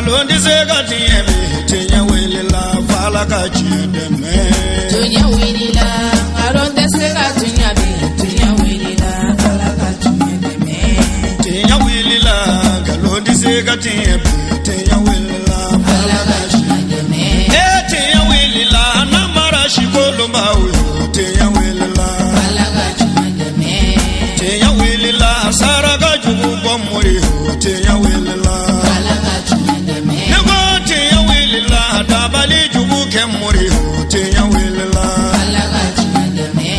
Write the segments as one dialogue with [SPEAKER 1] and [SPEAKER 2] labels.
[SPEAKER 1] Nkalon tɛ se ka tiɲɛ bi, tiɲɛ wulila f'Ala ka tiɲɛ dɛmɛ.
[SPEAKER 2] Tiɲɛ wulila, nkalon tɛ se ka tiɲɛ bi, tiɲɛ wulila, Ala ka tiɲɛ dɛmɛ.
[SPEAKER 1] Tiɲɛ wulila, nkalon tɛ se ka tiɲɛ bi, tiɲɛ wulila
[SPEAKER 2] Ala ka tiɲɛ dɛmɛ.
[SPEAKER 1] E tiɲɛ wulila, namara si kolonbaw yo, tiɲɛ wulila.
[SPEAKER 2] Ala ka tiɲɛ dɛmɛ.
[SPEAKER 1] Tiɲɛ wulila, saraka jugu bɔ mori yo, tiɲɛ wulila.
[SPEAKER 2] Ala ka tiɲɛ dɛmɛ.
[SPEAKER 1] Ne ko tiɲɛ wulila, dabali jugu kɛ mori yo, tiɲɛ wulila.
[SPEAKER 2] Ala ka tiɲɛ dɛmɛ.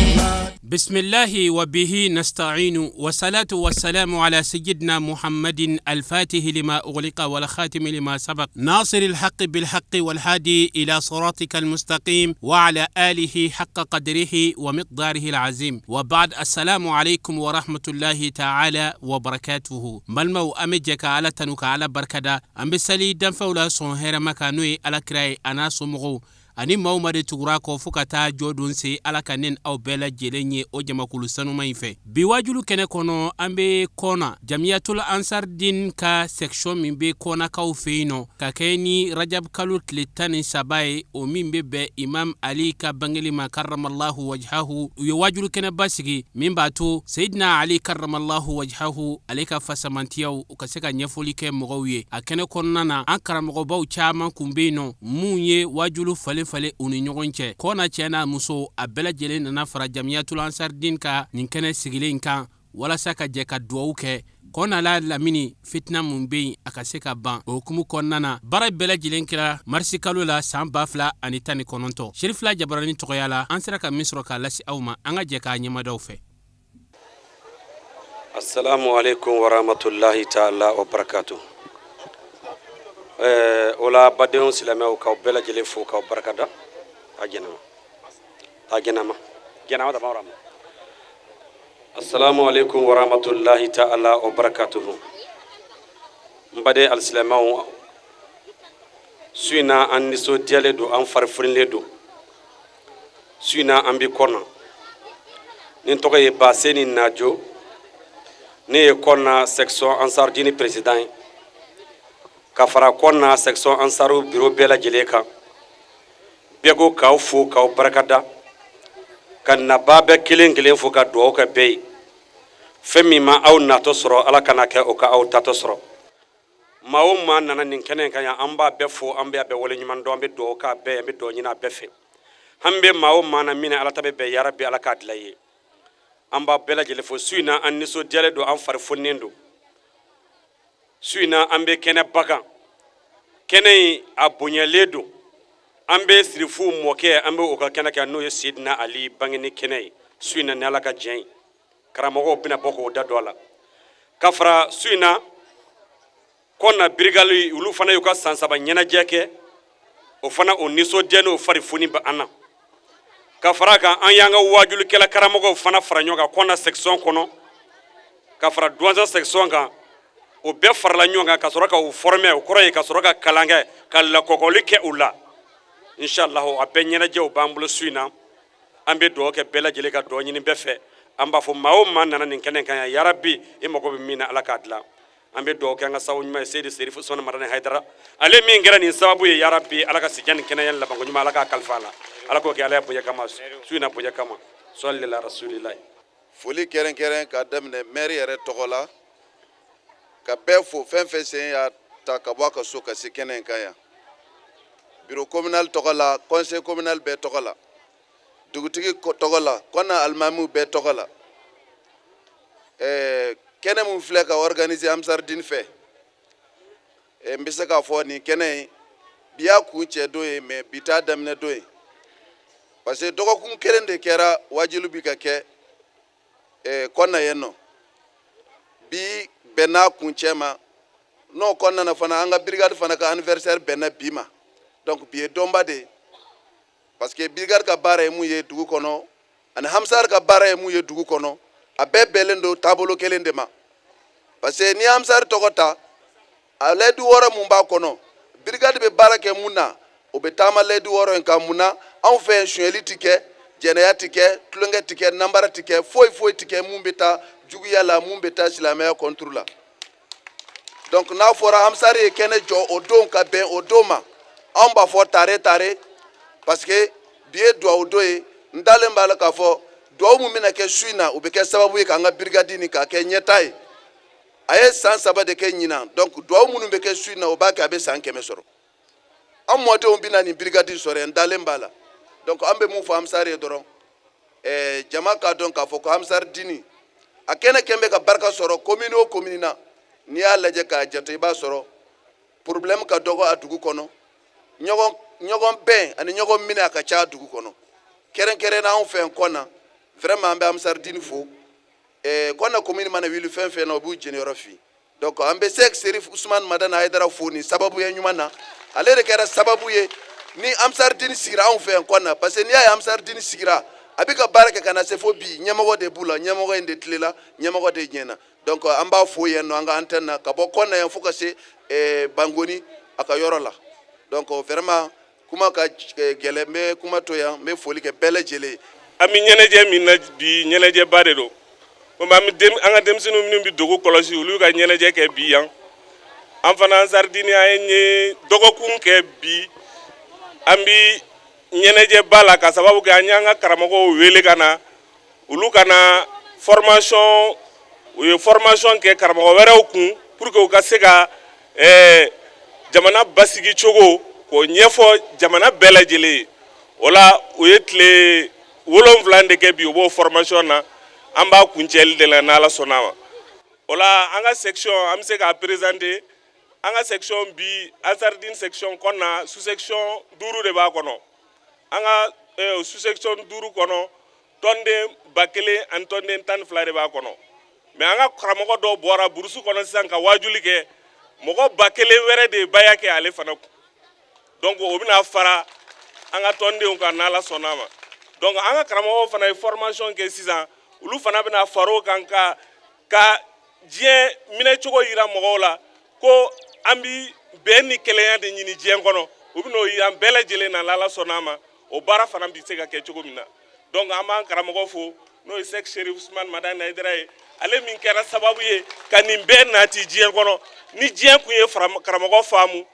[SPEAKER 3] بسم الله وبه نستعين والصلاة والسلام على سيدنا محمد الفاتح لما أغلق والخاتم لما سبق ناصر الحق بالحق والهادي إلى صراطك المستقيم وعلى آله حق قدره ومقداره العظيم وبعد السلام عليكم ورحمة الله تعالى وبركاته. Balimaw, an bɛ jɛ ka Ala tanu, ka Ala barikada. An bɛ sali danfɛnw la sɔn hɛrɛma kan, n'o ye Ala kira ye, a n'a somɔgɔw ani maaw ma de tugura kɔ fo ka taa jɔ don se. Ala ka ne aw bɛɛ lajɛlen ye o jamakulu sanuma in fɛ. Bi wajulu kɛnɛ kɔnɔ, an bɛ Kɔna, Jamiyatul Ansardin ka section min bɛ Kɔnakaw fɛ yen nɔ, ka kɛ ni Rajab kalo tile 13 ye, o min bɛ bɛn Imam Ali ka bangeli ma, karamallahu wajhahu. U ye wajulu kɛnɛba sigi min b'a to Seyidina Ali karamallahu wajhahu ale ka fasamantiyaw u ka se ka ɲɛfɔli kɛ mɔgɔw ye. A kɛnɛ kɔnɔna na, an karamɔgɔbaw caman kun bɛ yen nɔ mun ye wajulu falen falen u ni ɲɔgɔn cɛ. Kɔna cɛ n'a muso, a bɛɛ lajɛlen nana fara Jamiyatul Ansardin ka nin kɛnɛ sigilen kan walasa ka jɛ ka duwawu kɛ Kɔna la lamini fitina mun bɛ yen, a ka se ka ban. O hukumu kɔnɔna na, baara bɛɛ lajɛlen kɛra marisi kalo la san 2019. Serifila Jabarani tɔgɔya la, an sera ka min sɔrɔ k'a lase aw ma, an ka jɛ k'a ɲɛmadaw fɛ.
[SPEAKER 4] Assalamu alaikum warahmatullahi ta'ala wa barakatuh. O la, badenw silamɛw, k'aw bɛɛ lajɛlen fo k'aw barikada. A jɛnama a jɛnama jɛnama dama ma. Assalamu alaikum warahmatullahi ta'ala wa barakatuh. N baden alisilamɛw, su in na an nisɔndiyalen don, an farifonilen don. Su in na an bɛ Kɔna. Ni tɔgɔ ye Baseni Najo, ne ye Kɔna section Ansardini président ye, ka fara Kɔna section Ansaru bureau bɛɛ lajɛlen kan. Bɛɛ ko k'aw fo k'aw barikada, ka nabaa bɛɛ kelen kelen fo, ka dugawu kɛ bɛɛ ye. Fɛn min ma aw natɔ sɔrɔ, Ala kana kɛ o ka aw tatɔ sɔrɔ. Maa o maa nana nin kɛnɛ in kan yan, an b'a bɛɛ fo, an bɛ a bɛɛ waleɲuman dɔn, an bɛ dugawu k'a bɛɛ ye, an bɛ dugawu ɲini a bɛɛ fɛ. An bɛ maa o maa na min na Ala ta bɛ bɛn, yarabi Ala k'a dilan i ye. An b'a bɛɛ lajɛlen fo. Su in na an nisɔndiyalen don, an fari foninen don. Su in na an bɛ kɛnɛba kan, kɛnɛ in a bonyalen don. An bɛ sirifuw mɔkɛ, an bɛ o ka kɛnɛ kan, n'o ye Sedina Ali bangeni kɛnɛ ye. Su in na, ni Ala ka jɛn ye, karamɔgɔw bɛna bɔ k'o da don a la. Ka fara su in na Kɔna brigade, olu fana y'u ka san 3 ɲɛnajɛ kɛ. O fana, o nisɔndiya n'o fari foni bɛ an na. Ka fara a kan, an y'an ka wajulikɛla karamɔgɔw fana fara ɲɔgɔn kan Kɔna section kɔnɔ, ka fara Duwanza section kan. O bɛɛ farala ɲɔgɔn kan ka sɔrɔ ka u former, o kɔrɔ ye ka sɔrɔ ka kalan kɛ, ka lakɔkɔli kɛ u la. Inshallah, a bɛɛ ɲɛnajɛw b'an bolo su in na. An bɛ dugawu kɛ bɛɛ lajɛlen, ka dugawu ɲini bɛɛ fɛ. An b'a fɔ maa o maa nana nin kɛnɛ kan yan, yarabi i mago bɛ min na, Ala k'a dilan. An bɛ dugawu kɛ an ka sababu ɲuman ye, Seyidi Serifu Usumani Madani Hayidara, ale min kɛra nin sababu ye. Yarabi Ala ka sijan ni kɛnɛya labanko ɲuman, Ala k'a kalifa a la. Ala k'o kɛ Ala ya bonya kama, su in na bonya kama. Sɔli rasulilayi.
[SPEAKER 5] Foli kɛrɛnkɛrɛn ka daminɛ maire yɛrɛ tɔgɔ la, ka bɛɛ fo, fɛn fɛn sen y'a ta ka bɔ a ka so ka se kɛnɛ in kan yan, bureau communal tɔgɔ la, conseil communal bɛɛ tɔgɔ la, dugutigi tɔgɔ la, Kɔna alimamiw bɛɛ tɔgɔ la. Kɛnɛ mun filɛ ka organiser Ansardine fɛ, n bɛ se k'a fɔ nin kɛnɛ in bi y'a kun cɛ don ye, mais bi t'a daminɛ don ye, parce que dɔgɔkun kelen de kɛra wajilu bi ka kɛ Kɔna yen nɔ. Bi bɛnna kun cɛ ma. N'o kɔnɔna na fana, an ka brigade fana ka anniversaire bɛnna bi ma. Donc bi ye donba de ye, parce que brigade ka baara ye mun ye dugu kɔnɔ ani Hamsar ka baara ye mun ye dugu kɔnɔ, a bɛɛ bɛnlen don taabolo kelen de ma. Parce que ni Hamsar tɔgɔ ta, a layidu 6 mun b'a kɔnɔ, brigade bɛ baara kɛ mun na, o bɛ taama layidu 6 in kan. Mun na anw fɛ yen, sonyɛli ti kɛ, jɛnɛya ti kɛ, tulonkɛ ti kɛ, nanbara ti kɛ, foyi foyi ti kɛ mun bɛ taa juguya la, mun bɛ taa silamɛya contre la. Donc n'a fɔra Ansari ye kɛnɛ jɔ o don ka bɛn o don ma, anw b'a fɔ tare tare, parce que bi ye duwawu don ye. N dalen b'a la k'a fɔ duwawu min bɛna kɛ su in na, o bɛ kɛ sababu ye k'an ka brigade nin k'a kɛ ɲɛtaa ye. A ye san 3 de kɛ ɲinan, donc duwawu minnu bɛ kɛ su in na, o b'a kɛ a bɛ san 100 sɔrɔ. An mɔdenw bɛna nin brigade sɔrɔ yan, n dalen b'a la. Donc an bɛ mun fɔ Ansari ye dɔrɔn, jama k'a dɔn k'a fɔ ko Ansari dini a kɛnɛ kɛn bɛ ka barika sɔrɔ commune o commune na. N'i y'a lajɛ k'a jate, i b'a sɔrɔ problème ka dɔgɔ a dugu kɔnɔ, ɲɔgɔn bɛn ani ɲɔgɔn minɛ a ka ca a dugu kɔnɔ, kɛrɛnkɛrɛn na anw fɛ yan Kɔna. Vraiment an bɛ Ansari dini fo. Kɔna commune mana wuli fɛn fɛn na, o b'u jeniyɔrɔ fin. Donc an bɛ Sɛki Serif Usumani Madani Hayidara fo nin sababuya ɲuman na. Ale de kɛra sababu ye ni Ansari dini sigira anw fɛ yan Kɔna, parce que n'i y'a ye Ansari dini sigira, a bɛ ka baara kɛ ka na se fo bi, ɲɛmɔgɔ de b'u la, ɲɛmɔgɔ in de tilela, ɲɛmɔgɔ de ɲɛna. Donc an b'a fo yan nɔ an ka antenne na, ka bɔ Kɔna yan fo ka se Bangoni a ka yɔrɔ la. Donc vraiment kuma ka gɛlɛn, n bɛ kuma to yan, n bɛ foli kɛ bɛɛ lajɛlen ye.
[SPEAKER 6] An bɛ ɲɛnajɛ min na bi, ɲɛnajɛba de don. Komi an bɛ an ka denmisɛnninw minnu bɛ dugu kɔlɔsi, olu ka ɲɛnajɛ kɛ bi yan. An fana Ansaridini, an ye dɔgɔkun kɛ bi, an bɛ ɲɛnajɛba la ka sababu kɛ an y'an ka karamɔgɔw wele ka na, olu ka na formation, u ye formation kɛ karamɔgɔ wɛrɛw kun pour que u ka se ka jamana basigi cogo k'o ɲɛfɔ jamana bɛɛ lajɛlen ye. O la, u ye tile 7 de kɛ bi, u b'o formation na. An b'a kuncɛli de la n'Ala sɔnna a ma. O la, an ka section, an bɛ se k'a présenter. An ka section bi, Ansaridini section kɔnɔna, sous section 5 de b'a kɔnɔ. An ka sous section 5 kɔnɔ, tɔnden 1000 ani tɔnden 12 de b'a kɔnɔ. Mais an ka karamɔgɔ dɔw bɔra burusu kɔnɔ sisan ka wajuli kɛ, mɔgɔ 1000 wɛrɛ de baya kɛ ale fana kun. Donc o bɛna fara an ka tɔndenw kan n'Ala sɔnna a ma. Donc an ka karamɔgɔw fana ye formation kɛ sisan, olu fana bɛna fara o kan ka diɲɛ minɛcogo yira mɔgɔw la ko an bi bɛn ni kelenya de ɲini diɲɛ kɔnɔ. U bɛn'o yira an bɛɛ lajɛlen na n'Ala sɔnna a ma, o baara fana bɛ se ka kɛ cogo min na. Donc an b'an karamɔgɔ fo, n'o ye Sɛki Serif Usumani Madani Hayidara ye, ale min kɛra sababu ye ka nin bɛɛ nati diɲɛ kɔnɔ. Ni diɲɛ kun ye karamɔgɔ faamu,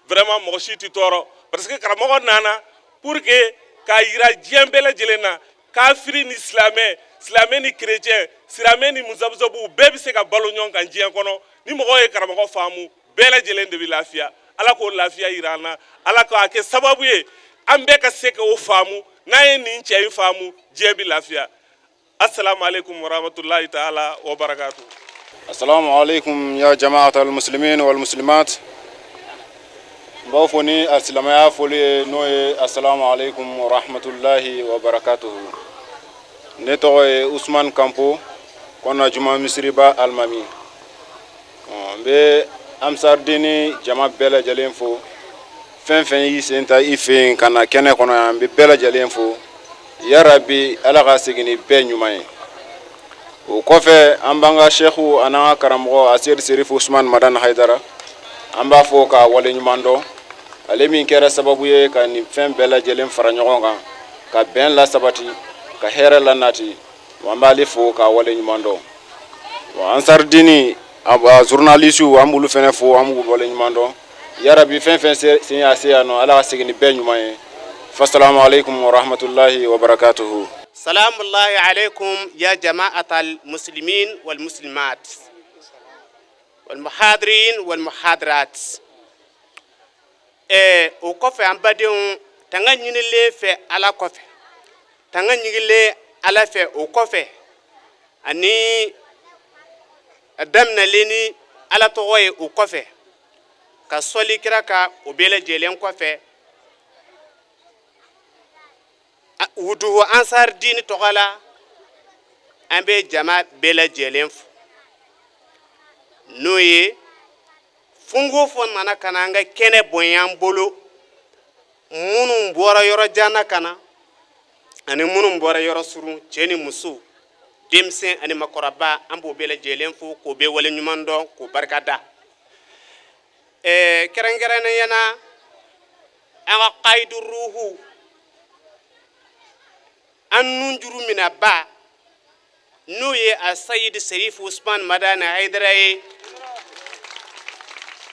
[SPEAKER 6] vraiment mɔgɔ si tɛ tɔɔrɔ, parce que karamɔgɔ nana pour que k'a yira diɲɛ bɛɛ lajɛlen na, kafiri ni silamɛ, silamɛ ni chrétien, silamɛ ni musabusabu, bɛɛ bɛ se ka balo ɲɔgɔn kan diɲɛ kɔnɔ. Ni mɔgɔ ye karamɔgɔ faamu, bɛɛ lajɛlen de bɛ lafiya. Ala k'o lafiya yira an na, Ala k'a kɛ sababu ye an bɛɛ ka se k'o faamu. N'an ye nin cɛ in faamu, diɲɛ bɛ lafiya. Assalamu alaikum warahmatullahi ta'ala wa barakatuh.
[SPEAKER 7] Assalamu alaikum ya jama'at al-muslimin wal muslimat. N b'aw fo ni alisilamɛya foli ye, n'o ye assalamu alaikum wa rahmatullahi wa barakatuhu. Ne tɔgɔ ye Usman Kanpo, Kɔna Juma Misiriba alimami. N bɛ Ansardini jama bɛɛ lajɛlen fo. Fɛn fɛn y'i sen ta i fɛ yen ka na kɛnɛ kɔnɔ yan, n bɛ bɛɛ lajɛlen fo. Yarabi, Ala ka segin ni bɛɛ ɲuman ye. O kɔfɛ, an b'an ka sɛkiw an'an ka karamɔgɔ Aseri Serifu Usman Madani Hayidara, an b'a fɔ k'a waleɲuman dɔn, ale min kɛra sababu ye ka nin fɛn bɛɛ lajɛlen fara ɲɔgɔn kan, ka bɛn lasabati, ka hɛrɛ lanati. An b'ale fo k'a waleɲuman dɔn. Ansardini journalisiw, an b'olu fana fo, an b'u waleɲuman dɔn. Yarabi, fɛn fɛn sen y'a se yan nɔ, Ala ka segin ni bɛɛ ɲuman ye. Fasalamu aleykum wa rahmatulahi wa barakatuhu.
[SPEAKER 3] Salamullahi aleykum ya jama'atal muslimin wal muslimat wal muhadirin wal muhadirat. O kɔfɛ, an badenw, tanga ɲinilen fɛ Ala kɔfɛ, tanga ɲinilen Ala fɛ, o kɔfɛ ani a daminɛlen ni Ala tɔgɔ ye, o kɔfɛ ka sɔli kira ka, o bɛɛ lajɛlen kɔfɛ, wuduhu Ansar dini tɔgɔ la, an bɛ jama bɛɛ lajɛlen fo, n'o ye fungo fo nana ka na an ka kɛnɛ bonya an bolo, minnu bɔra yɔrɔ jan na ka na ani minnu bɔra yɔrɔ surun, cɛ ni muso, denmisɛn ani makɔrɔba, an b'o bɛɛ lajɛlen fo k'o bɛɛ waleɲuman dɔn k'o barika da. Kɛrɛnkɛrɛnnenya na, an ka kayidu ruhu, an nunjuru minɛba, n'o ye a Sayidi Serifu Usman Madani Hayidara ye.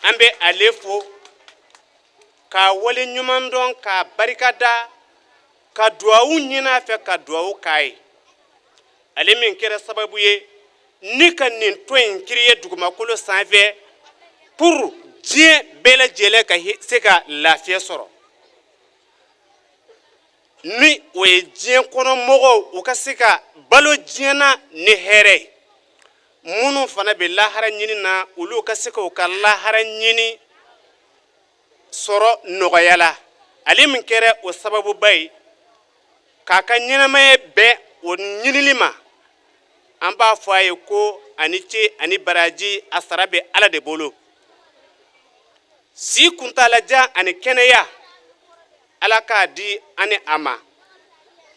[SPEAKER 3] An bɛ ale fo k'a wale ɲuman dɔn, k'a barika da, ka duwawu ɲini a fɛ, ka duwawu k'a ye, ale min kɛra sababu ye ni ka nin tɔn in créer dugumakolo sanfɛ pour diɲɛ bɛɛ lajɛlen ka se ka lafiya sɔrɔ, ni o ye diɲɛ kɔnɔ mɔgɔw u ka se ka balo diɲɛ na ni hɛrɛ ye, minnu fana bɛ lahara ɲini na, olu ka se k'u ka lahara ɲini sɔrɔ nɔgɔya la. Ale min kɛra o sababuba ye k'a ka ɲɛnamaya bɛn o ɲinili ma, an b'a fɔ a ye ko a ni ce ani baraji, a sara bɛ Ala de bolo. Si kuntalajan ani kɛnɛya, Ala k'a di ani a ma,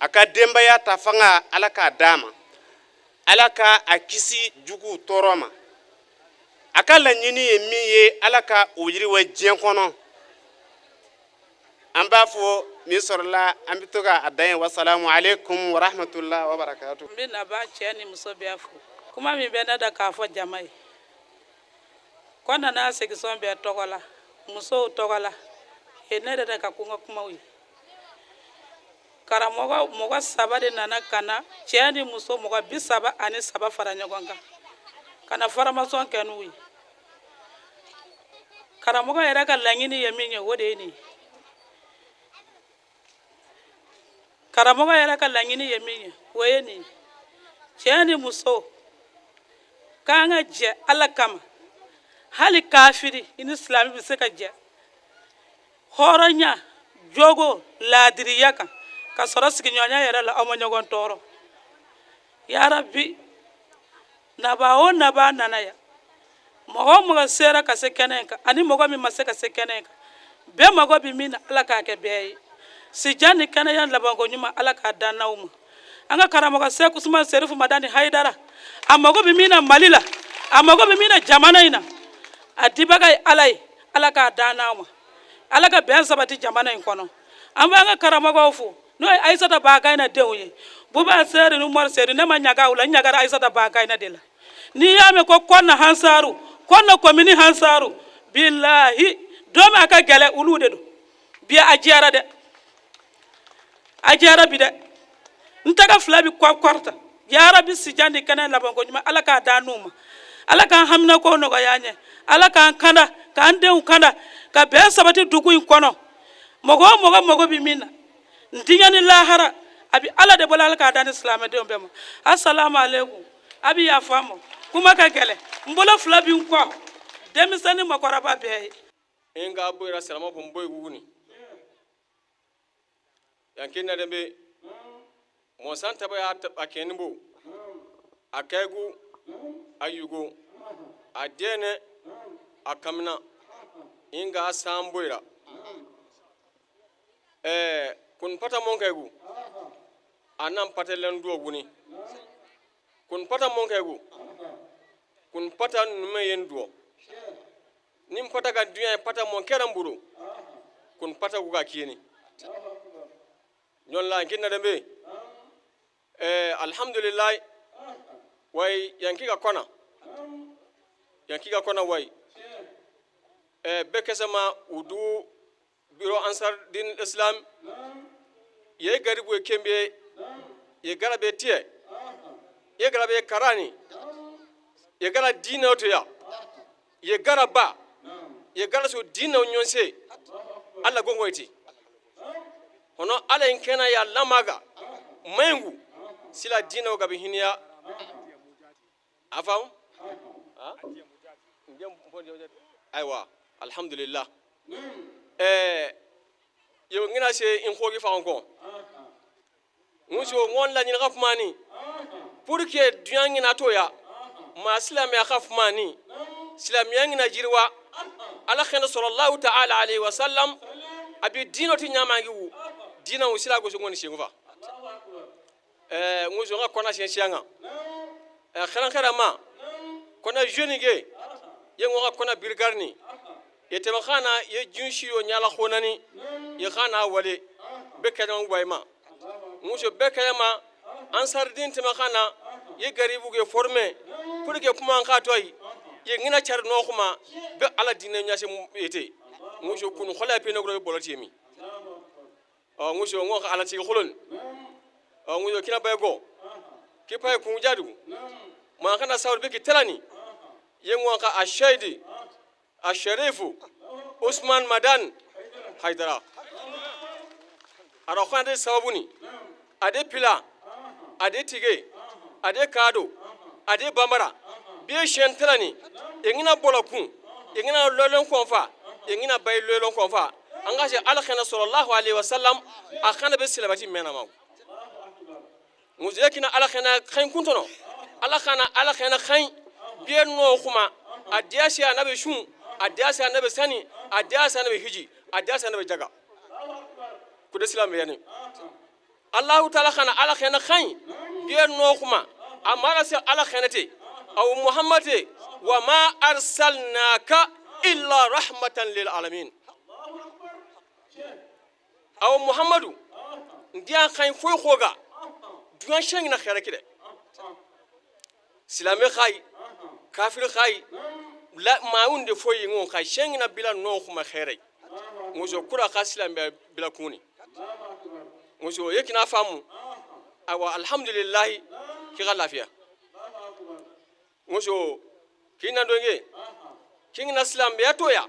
[SPEAKER 3] a ka denbaya ta fanga, Ala k'a d'a ma, Ala ka a kisi juguw tɔɔrɔ ma. A ka laɲini ye min ye, Ala ka o yiriwa diɲɛ kɔnɔ. An b'a fɔ min sɔrɔla, an bɛ to ka a dan ye. Wasalamu aleykum wa rahmatulah wa barakatu.
[SPEAKER 8] N bɛ naba cɛ ni muso bɛɛ fo. Kuma min bɛ ne da k'a fɔ jama ye, Kɔna n'a section bɛɛ tɔgɔ la, musow tɔgɔ la, e ne yɛrɛ ka ko n ka kumaw ye. Karamɔgɔ mɔgɔ saba de nana ka na cɛ ni muso mɔgɔ 33 fara ɲɔgɔn kan ka na formation kɛ n'u ye. Karamɔgɔ yɛrɛ ka laɲini ye min ye, o de ye nin ye. Karamɔgɔ yɛrɛ ka laɲini ye min ye, o ye nin ye. Cɛ ni muso k'an ka jɛ Ala kama. Hali kafiri, i ni silamɛ bɛ se ka jɛ hɔrɔnya, jogo, laadiriya kan, ka sɔrɔ sigiɲɔgɔnya yɛrɛ la, aw ma ɲɔgɔn tɔɔrɔ. Yarabi, naba o naba nana yan, mɔgɔ o mɔgɔ sera ka se kɛnɛ in kan ani mɔgɔ min ma se ka se kɛnɛ in kan, bɛɛ mago bɛ min na, Ala k'a kɛ bɛɛ ye. Sijan ni kɛnɛya labanko ɲuman, Ala k'a dan n'aw ma. An ka karamɔgɔ Sɛku Usumani Serifu Madani Hayidara, a mago bɛ min na Mali la, a mago bɛ min na jamana in na, a dibaga ye Ala ye, Ala k'a dan n'aw ma. Ala ka bɛn sabati jamana in kɔnɔ. An b'an ka karamɔgɔw fo, n'o ye Ayisata Bagayina denw ye, Buba Seri ni Umaru Seri. Ne ma ɲaga u la, n ɲagara Ayisata Bagayina de la. N'i y'a mɛn ko Kɔna Hansaru, Kɔna komini Hansaru, bilahi, don min a ka gɛlɛ, olu de don. Bi a diyara dɛ, a diyara bi dɛ. N tɛgɛ fila bi kɔ kɔrɔta. Yarabi, sijan ni kɛnɛ labanko ɲuman, Ala k'a d'an n'u ma. Ala k'an haminako nɔgɔya an ye. Ala k'an kanda, k'an denw kanda, ka bɛn sabati dugu in kɔnɔ. Mɔgɔ o mɔgɔ mago bɛ min na n diɲɛ ni lahara, a bɛ Ala de bolo, Ala k'a d'an ni silamɛdenw bɛɛ ma. Asalamu aleykum. A bɛ yafa n ma, kuma ka gɛlɛn, n bolo fila bɛ n kɔ, denmisɛnnin makɔrɔba bɛɛ ye.
[SPEAKER 4] N ka boyira silama fo n boyi wuni yanke na dembe mɔnsan taba y'a a kɛni bo a kɛgu a yugo a dɛnɛ a kamina inga san boyira ɛɛ kun pata mɔn kɛgu a nan patɛlɛn duwa wuni kun pata mɔn kɛgu kun pata nume yen duwa ni pata ka dunya ye pata mɔn kɛra n bolo kun pata ku ka kiyeni ɲɔn la yanke na dembe ɛɛ alhamdulilayi wayi yanki ka kɔna yanki ka kɔna wayi ɛɛ bɛɛ kɛsɛma u du biro Ansar Din Islam ye garibu ye kembe ye garabe tiɛ ye garabe karani ye gara diinɛ to ya ye gara ba ye gara so diinɛ ɲɔnse Ala gongo iti hono Ala in kena ya lamaga mengu sila diinɛ ga bi hiniya afam aiwa alhamdulillah yo ngina se in khogi fa ko ŋuso ŋon la ɲininka fumani pour que dunya ŋina to ya ma silamɛya ka fumani silamɛya ŋina jiriwa Ala xene sallallahu ta'ala alayhi wa sallam abi dino ti ɲamangi wu dina wu sila goso ŋoni sengu fa ŋuso ŋa kona sen sianga xeran xera ma kona jeune ge ye ŋo xa kona birgarni ye tema xana ye junsiyo ɲala xonani ye xana wale be kɛɲɛ wayma muso bɛɛ kɛɲɛ ma Ansar Din tema xana ye garibu ge formé pour que kuma ka toyi. Ye ngina char no khuma be ala dinne nyase ete nguso kunu khola pe nogro boloti mi o nguso ngo ala ti khulun o nguso kina bay go ki pay kun jadu ma kana sawr be ki telani ye ngo ka ashaidi asharifu Usman Madan Haidara ara khande sababuni ade pila ade tige ade kado ade bambara bi shen telani ingina bolokun ingina lolon konfa ingina bay lolon konfa anga se ala khana sallallahu alaihi wasallam akhana be silabati mena ma muzekina ala khana khain kuntono ala khana khain bi no khuma adiasi anabe shun adiasi anabe sani adiasi anabe hiji adiasi anabe jaga kude silam yani Allah ta'ala khana ala khana khain bi no khuma amara se ala khanate aw muhammad wa ma arsalnaka illa rahmatan lil alamin aw muhammadu ndiya khain foy khoga duan sheng na khaira kide silame khay kafir khay la maunde foy ngon khay sheng na bila no khuma khairai ngojo kura ka silame bila kuni ngojo yekina famu awa alhamdulillah ki galafiya ngojo kina donge kina silame ya toya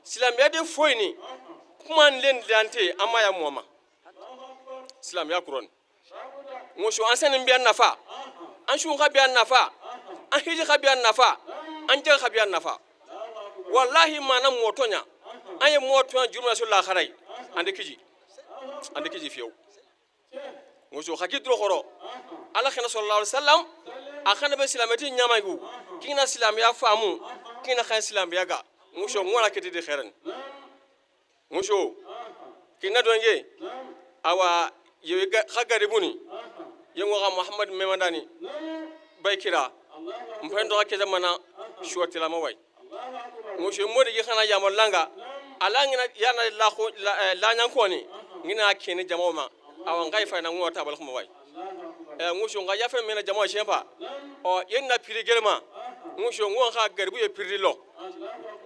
[SPEAKER 4] silame de foy ni kuma len dante amaya muama silame ya kuron ngojo ansen mbian nafa an shun ka bian nafa an hiji ka bian nafa an jega ka bian nafa wallahi mana motonya an ye motonya jurma so la kharai ande kiji fiyo ngojo hakidro khoro ala khana sallallahu alaihi wasallam akhana be silameti nyamagu kina silam ya famu kina khan silam ya ga ngojo ngona kete de khairan ngojo kina donge awa ye khagaribuni yengo ga muhammad memandani baykira mpendo ga keza mana shuwatila mawai ngojo modi gi khana yamo langa ala ngina yana la ko la nyankoni ngina kene jamoma awa ngai fa na ngota bal khuma wai ngojo nga yafe mena jamo shempa o yenna piri gelma ngojo ngon kha garbu ye piri lo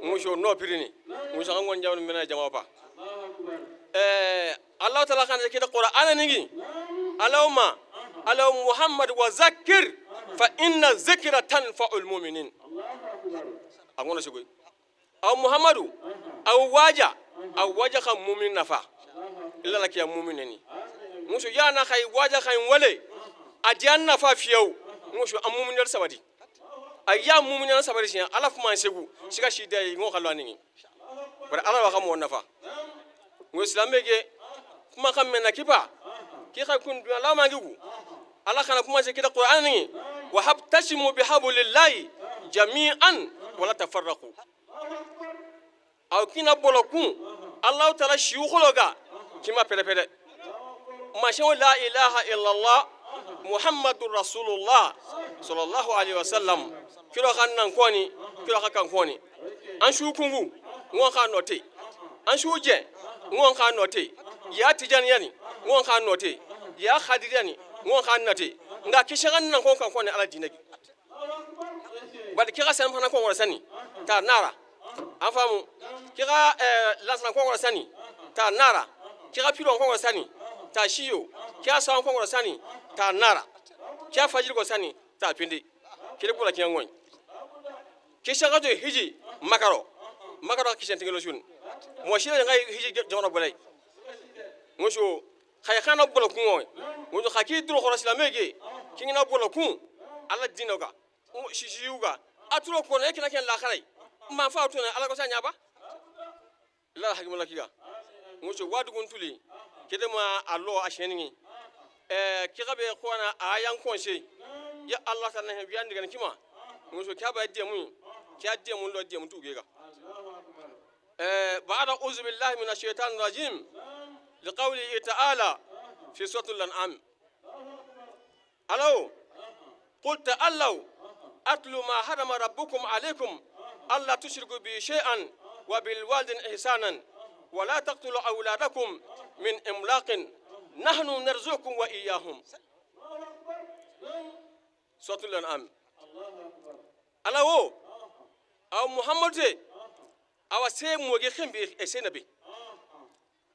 [SPEAKER 4] ngojo no pirini ngojo ngon jawon mena jamo pa Allah ta'ala kan ke Qur'an ningi alawma alaw muhammad wa zakir fa inna zikra tanfa'ul mu'minin angona sugoi aw muhammadu aw waja kha mu'min nafa illa lakiya mu'minini musu yana khay waja khay wale adiyan nafa fiyaw musu am mu'min sabati ayya mu'min sabati sin ala fuma segu siga shi dai ngo khalwani bara ala wa khamo nafa ngo islamege kuma kam mena kipa ki khay kun la mangigu ala khana kuma se kita qur'ani wa habtasimu bihablillahi jami'an wala tafarraqu aw kina bolokun allah ta'ala shiukhologa kima pere pere masha la ilaha illallah muhammadur rasulullah sallallahu alaihi wasallam kiro kan nan koni kiro kan koni an shu kungu ngon kan note an shu je ngon kan note ya tijani yani ngon kan note ya khadirani ngon kan note nga kishagan nan kon kan koni ala dinagi bal kira san fana kon wala sani ta nara an famu kira lasna kon wala sani ta nara kira pilo kon wala sani ta shiyo kira san kon wala sani ta nara kira fajir ko sani ta pindi kire bula kiyan ngon kishaga to hiji makaro makaro kishan tingelo shun mo shira ngai hiji jono bolay ngosho khay khana bolo kun ngo khaki duro khora islamege kingina bolo kun ala dinoga shisiyuga aturo ko ne kina ken la kharay ma fa to ala ko sanya ba la hakimu la kiga ngosho wadu gun tuli kede ma allo a sheningi ki gabe ko na ayan konse ya allah ta na biyan diga kima ngosho ka ba de mu ka de mu lo de mu tuge ga ba'da uzu billahi minash shaitanir rajim liqawlihi ta'ala fi suratul an'am alo qul ta'allu atlu ma harama rabbukum alaykum alla tushriku bi shay'an wa bil walidayni ihsanan wa la taqtulu awladakum min imlaqin nahnu narzuqukum wa iyyahum suratul an'am alawo Aw Muhammadu te awa se moge khembe e se nabi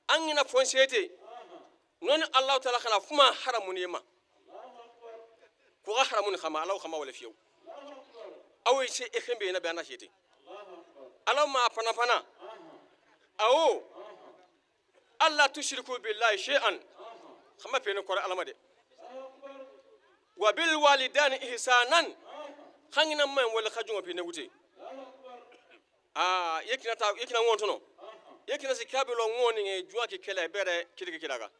[SPEAKER 4] an ngina fon sete non Allah ta'ala kana fuma haramun yema ko ga haramun khama Allah khama wala fiyew aw se e khembe nabi ana sete Allah ma fana fana awo Allah tushriku billahi shay'an khama pene kor alama de wa bil walidani ihsanan khangina man wala khajungo pene wute ah yekina ta yekina ngontono yekina si kabilo ngoni nge juwa ki kele bere kiriki kiraga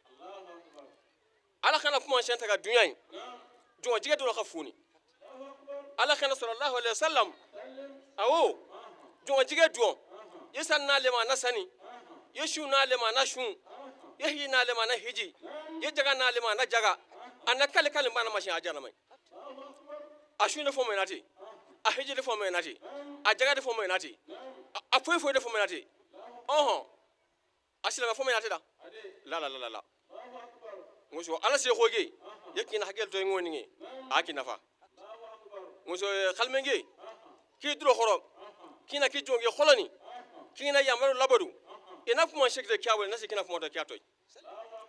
[SPEAKER 4] ala kana kuma shenta ka dunya juwa jiga do ka funi ala kana sallallahu alaihi wasallam awo juwa jiga do yesan na lema na sani yeshu na lema na shu yehi na lema na hiji yejaga na lema na jaga ana kale kale bana mashin ajana mai ashu ne fo mai nati a hiji de fo mai nati a jaga de fo mai nati a foyi foyi de fo mai nati oho a silama fo mai nati da la la la la ngoso ala se khoge yekina hakel to ngoni ngi akina fa ngoso khalmenge ki duro khoro kina ki jonge kholoni kina yamaru labaru ina kuma shekde kyawel nasi kina kuma to kyatoy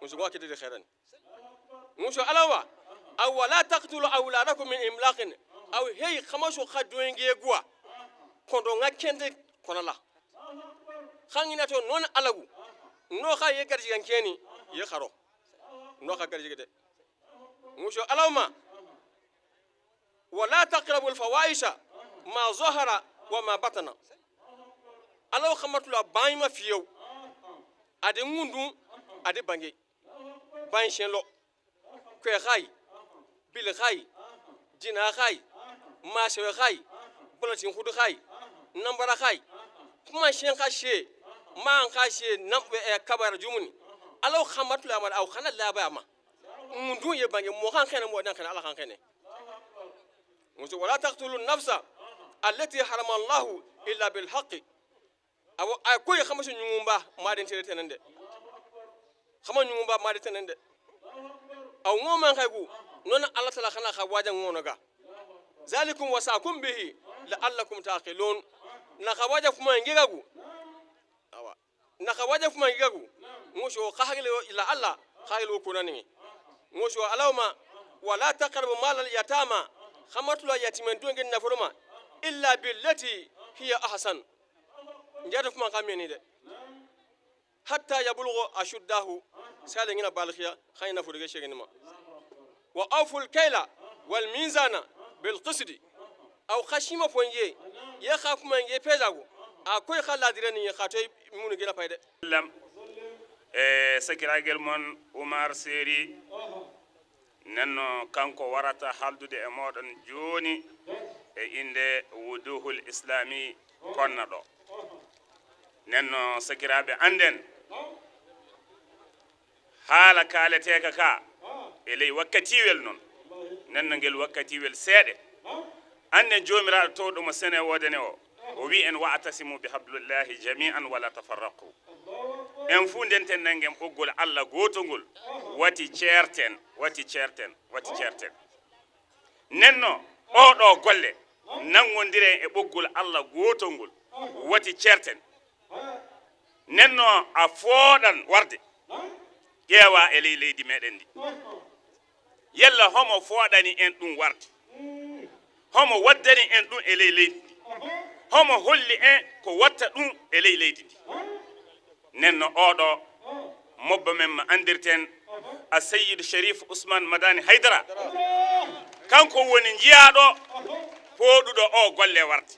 [SPEAKER 4] ngoso wa kede khairan ngoso alawa aw wala taqtulu awladakum min imlaqin aw hey khamashu khadwenge gwa kondo ngakende konala khangina to non alagu no kha ye garjigan keni ye kharo no kha garjigede ngoso alawma wala taqrabu alfawaisha ma zahara wa ma batana alaw khamatula bayma fiyew ade ngundu ade bange ban shenlo kwe khay bil khay jina khay ma sewe khay bolatin khudu khay nambara khay kuma shen kha she ma kha she nam kabara jumuni alaw khamatula ma aw khana laba ma ngundu ye bange mo khan khene mo dan khana ala khan khene musu wala taqtulu an-nafsa allati harama Allah illa bil haqqi aw akoy khamasu nyumba ma den tere tenende khama nyumba ma den tenende aw ngoma khaygu non Allah ta'ala khana kha waja ngono ga zalikum wasakum bihi la'allakum taqilun na kha waja fuma ngigagu awa na kha waja fuma ngigagu ngosho khahagile ila Allah khaylo kunani ngosho alawma wala taqrabu mal al yatama khamatula yatimen dongen nafoloma illa billati hiya ahsan njata fuma kameni de hatta yabulghu ashuddahu sale ngina balkhiya khayna furuge shegenima wa awful kayla wal mizana bil qisdi aw khashima fonje ye khafuma nge pejago akoy khaladire ni khatoy munu gina payde
[SPEAKER 9] lam sakiragel mon Umar Seri nenno kanko warata haldude e moɗon joni e inde wuduhul islami konna ɗo nenno sakiraɓe anden haala kaaleteka ka e ley wakkatiwel noon nenno ngel wakkatiwel seeɗe anden jomiraɗo towɗo mo sene wodene o wi en wa atasimu bi hablillahi jami'an wala tafarraqu en fu ndenten nangen ɓoggol Allah gotongol wati ceerten wati ceerten wati ceerten nenno oɗo golle nangondire e ɓoggol Allah gotongol wati ceerten nenno a fooɗan warde ƴeewa e ley leydi meɗen ndi yalla homo fooɗani en ɗum warde homo waddani en ɗum e ley leydi ndi homo holli en ko watta ɗum e ley leydi ndi nenno oɗo mobba men ma andirten a Seyyid Sharif Ousmane Madani Haydara kanko woni jiyaɗo pooɗuɗo o golle warde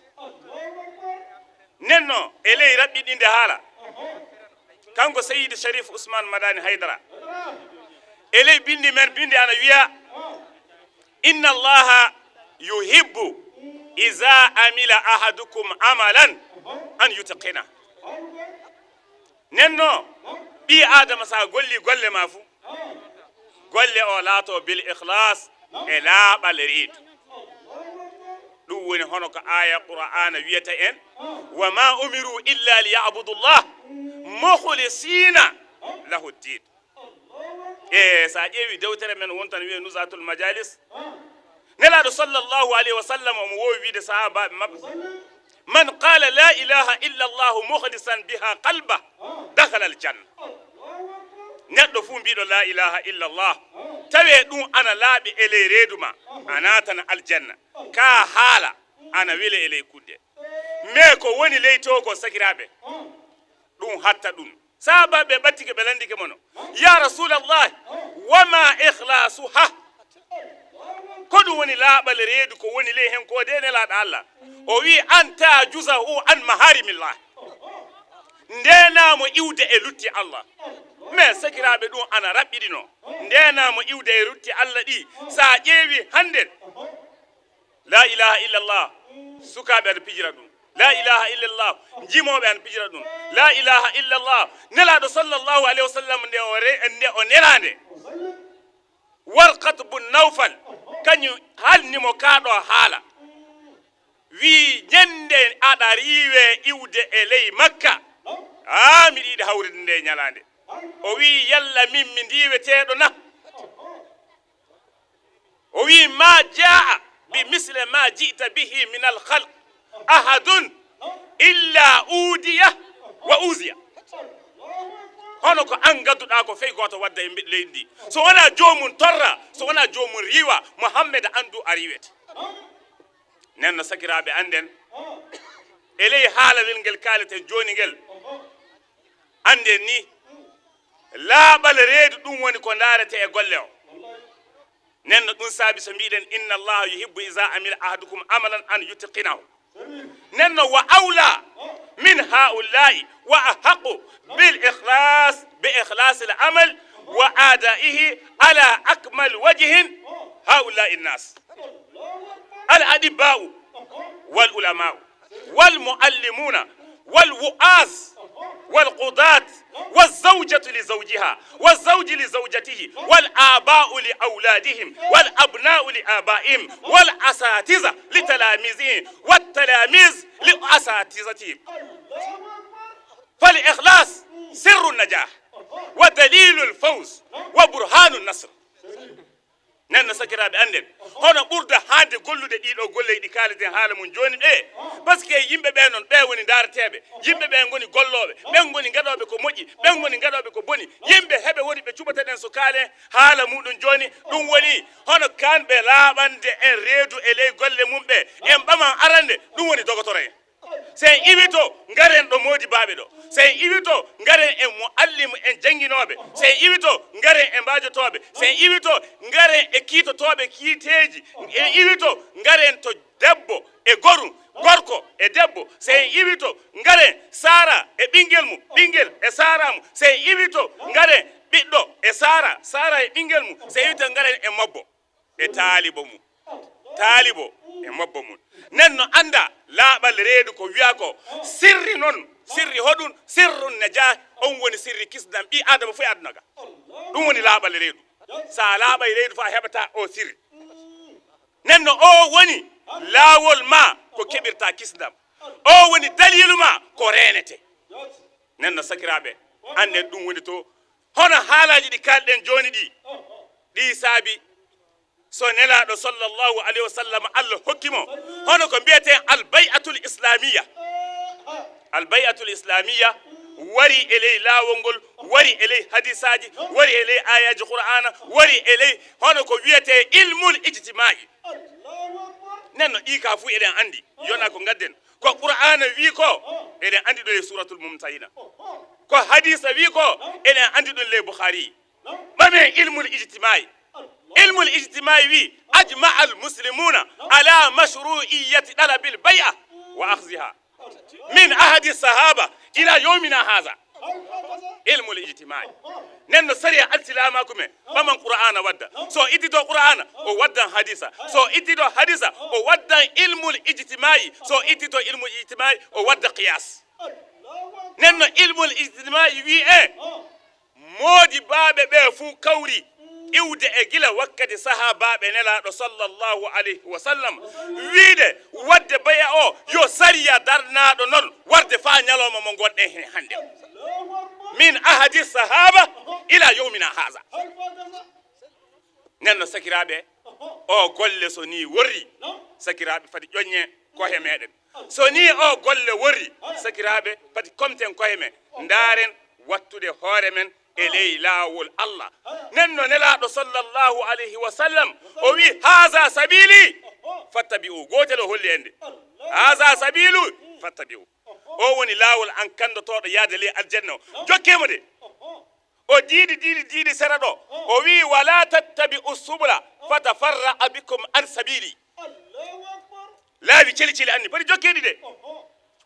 [SPEAKER 9] nenno e ley raɓɓiɗinde haala kanko Seyyid Sharif Ousmane Madani Haydara e ley bindi men bindi ana wiya inna allaha yuhibbu iza amila ahadukum amalan an yutqina nenno ɓi adama sa golli golle ma fu golle o laato bil ikhlas e laaɓal reedu ɗum woni hono ko aya qur'ana wiyata en wa ma umiru illa liyabudu llah mukhlisina lahu ddin e sa ƴeewi dewtere men wontan wiye nusatul majalis nelaɗo sallallahu alayhi wa sallam omo wowi wiide sahabaɓe mabɓe Man qala la ilaha illa llahu muhlisan biha qalba dakhala aljanna. Neɗɗo fuu mbiɗo la ilaha illallah, tawe ɗum ana laaɓi e ley reedu ma, a natana aljanna. Ka haala ana wele e ley kudde, mais ko woni ley to ko sakiraɓe ɗum hatta ɗum sahabaɓe ɓattike ɓe landike mono: ya rasulallah, wama ihlasu ha? Ko ɗum woni laaɓal reedu? Ko woni ley hen ko de nelaɗo Allah o wi: an tajusahu an maharimillah, ndenamo iwde e lutti Allah. Mais sakiraɓe, ɗum ana raɓɓiɗino ndenamo iwde e lutti Allah ɗi. Sa ƴeewi hande la ilaha illallah, sukaɓe aɗa pijira ɗum la ilaha illallah, jimoɓe ana pijira ɗum la ilaha illallah. Nelaɗo sallllahu alayhi wa sallam, nde o nde o nelande, Warkat bun Nawfal kañum halnimo kaɗo haala, wi: ñande aɗa riiwe iwde e ley Makka, a miɗa yiɗi hawride nde ñalande. O wi: yalla min mi ndiweteɗo na? O wi: ma jaa bi misle ma jita bihi min alhalq ahadun illa udiya wa usiya. Hono ko an gadduɗa ko feyi goto wadda e leydi ndi, so wona jomum torra, so wona jomum riwa. Mouhammed, andu a riwete. Nenno sakiraɓe, anden e ley haalawel ngel kaleten joni ngel, anden ni laaɓal reedu ɗum woni ko darete e golle o. Nenno ɗum saabi so mbiɗen: inna allaha yuhibbu isa amila ahadukum amalan an yutqinahu. Nenno wa awla min haulai wa ahaqu bil ikhlas bi ikhlas al amal wa adaihi ala akmal wajhin haulai nnas al adiba'u wal ulama'u wal muallimuna wal wu'az والقضاة والزوجة لزوجها والزوج لزوجته والآباء لأولادهم والأبناء لآبائهم والأساتذة لتلاميذهم والتلاميذ لأساتذتهم. فالإخلاص سر النجاح ودليل الفوز وبرهان النصر. Nenno sakiraɓe, anden hono ɓurde hande gollude ɗiɗo golle ɗi kaleten haala mum joni ɓe, par ce que yimɓe ɓe noon ɓe woni dareteɓe, yimɓe ɓe goni golloɓe, ɓen goni gaɗoɓe ko moƴƴi, ɓen goni gaɗoɓe ko boni. Yimɓe heɓe woni ɓe cuɓateɗen so kaalen haala muɗum joni, ɗum woni hono kanɓe laaɓande en reedu e ley golle mum ɓe en ɓaman arande, ɗum woni dogotoro en. Sen iwito garen ɗo modi baɓe ɗo, sen iwito garen e muallimu en jangguinoɓe, sen iwito garen e mbajotoɓe, sen iwito garen e kiitotoɓe kiiteji, en iwito garen to debbo e gorum, gorko e debbo, sen iwito garen sara e ɓinguel mum, ɓinguel e sara mum, sen iwito garen ɓiɗɗo e sara, sara e ɓinguel mum, sen iwito garen e mabbo e taalibo mum, taalibo e mabbo mum. Nenno anda laaɓal reedu ko wiya ko sirri noon, sirri hoɗum, sirrun najah on woni sirri kisdam ɓi adama fof e aduna ga, ɗum woni laaɓal reedu. Sa laaɓay reedu fof a heɓata o sirri. Nenno o woni laawol ma ko keɓirta kisdam, o woni dalilu ma ko renete. Nenno sakiraɓe, anden ɗum woni to hono haalaji ɗi kalɗen joni ɗi ɗi saabi so nelaɗo sallllahu alayhi wa sallam, Allah hokkimo hono ko mbiyeten albayatul islamia. Albayatul islamia wari e ley laawol ngol, wari e ley hadisaji, wari e ley ayaji qur'ana, wari e ley hono ko wiyete ilmul ijtimai. Nenno ɗi ka fuu eɗen andi yona ko gadden ko qur'ana wi ko eɗen andi ɗo e suratul mumtahina, ko hadisa wi ko eɗen andi ɗum ley Boukhari. Ɓamen ilmul ijtimai. Ilmul ijtimai wi: ajmaa al muslimuna ala mashruiyati dalabil bay'a wa akhziha min ahadi sahaba ila yawmina haza. Ilmul ijtimai, nenno sariya alsilamaku men ɓaman qur'ana wadda, so ittito qur'ana o waddan hadisa, so ittito hadisa o waddan ilmul ijtimai, so ittito ilmul ijtimai o wadda qiyas. Nenno ilmul ijtimai wi e moodi baaɓe ɓe fuu kawri iwde e gila wakkati sahabaɓe nelaɗo sallllahu alayhi wa sallam, wiide wadde baya o yo sariya darnaɗo noon warde fa ñalawma mo gonɗen hen hannde, min ahadi sahaba ila yawmina haza. Nenno sakiraɓe, o golle so ni worri sakiraɓe fati ƴoññe. Kohe meɗen so ni o golle worri, sakiraɓe, pati comten koye men, ndaren wattude hoore men e ley laawol Allah. Nenno nelaɗo sallallahu alayhi wa sallam o wi: "Haza sabili fattabi u." Gotel o holli en de: "Haza sabilu fattabi u." O woni laawol an kandotoɗo yaade ley aljanna o, jokkemo de. O diidi diidi diidi sera ɗo, o wi: "Wala tattabi u subula fatafarra'a bikum an sabili." Laawi celi celi anni poti jokkeɗi de.